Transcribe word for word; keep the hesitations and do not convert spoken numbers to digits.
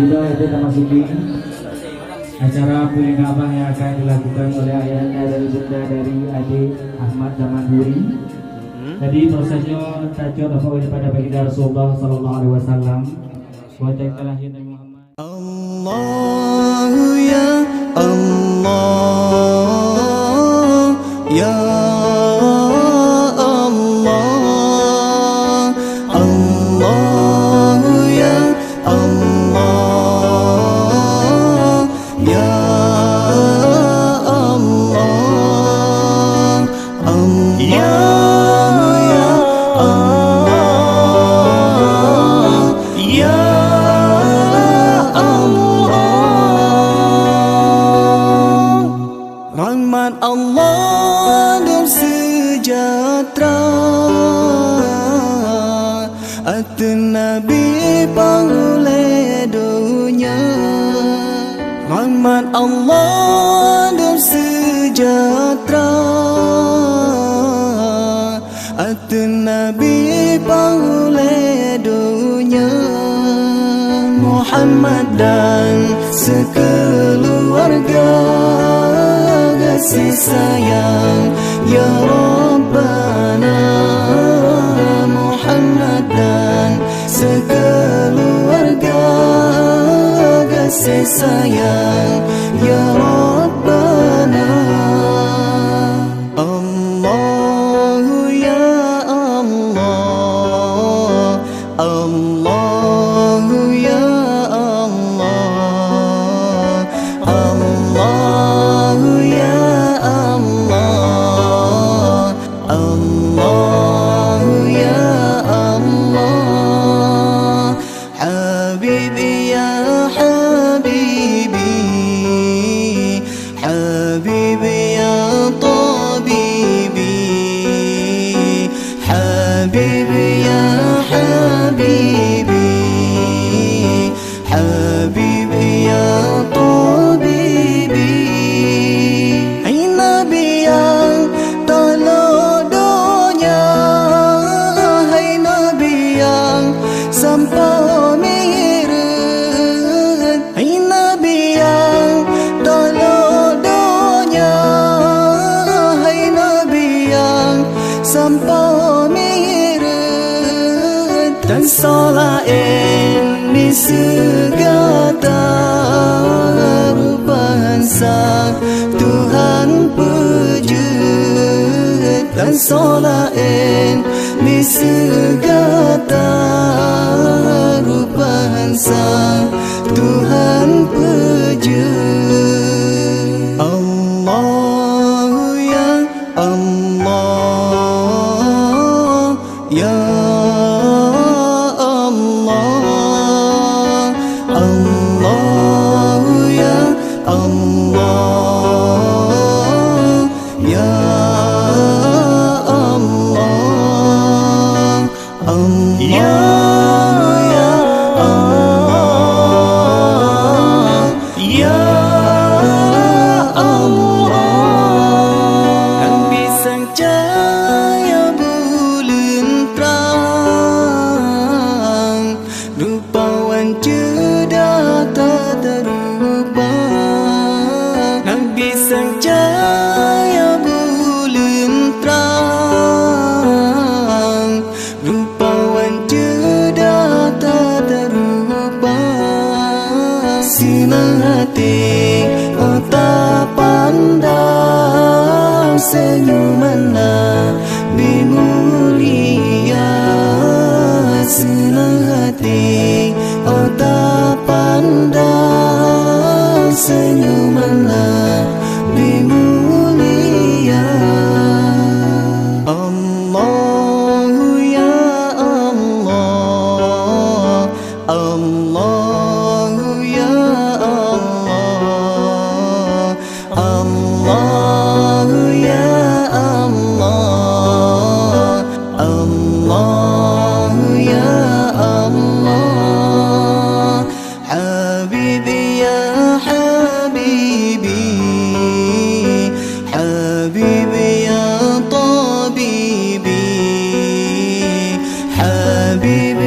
Sudah, kita memasuki acara peulingan abah yang akan dilakukan oleh ayahanda dan ibunda dari adik Ahmad Zaman Duri. Jadi, prosesnya tajuk apa daripada Baginda Rasulullah sallallahu alaihi wasallam. Buat yang telah Nabi Muhammad. Allahu ya Allah, ya Allah, Allahu ya Allah, ya Allah, Allahu ya Allah, ya Allah. Rahmat Allah dan sejahtera ateueh Nabi panghulée donya. Rahmat Allah dan sejahtera ateueh Nabi panghulée donya. Muhammad dan sekeluarga, gaséh sayang ya Rabbana. Muhammad dan sekeluarga, gaséh sayang ya Rabbana. Allahu ya Allah, Allahu ya Allah, Allahu ya Allah, Allahu ya Allah. Habibi ya habibi, habibi ya tabibi, habibi ya habibi, habibi ya tabibi. Hai Nabi nyang talo donya, hai Nabi nyang sampoe mireuen. Hai Nabi nyang talo donya, hai Nabi nyang sampoe mireuen. Tan soe laén miseue gata, rupa han sa Tuhan peujeuet. Tan soe laén miseue gata, rupa han sa Tuhan peujeuet. Allahu ya Allah, ya Allah, Allahu ya Allah, ya Allah, Allahu ya Allah, ya Allah. Nabi sang cahya buleuen trang, rupa wan ceudah that rupa. Nabi sang cahya buleuen trang, rupa wan ceudah that rupa. Seunang até ata pandang, seunyuman Nabi mulia. Seunang até ata pandang, seunyuman Nabi mulia. Allahu ya Allah, Allahu ya Allah, Allahu ya Allah, Allahu ya Allah. Habibi ya habibi, habibi ya tabibi, habibi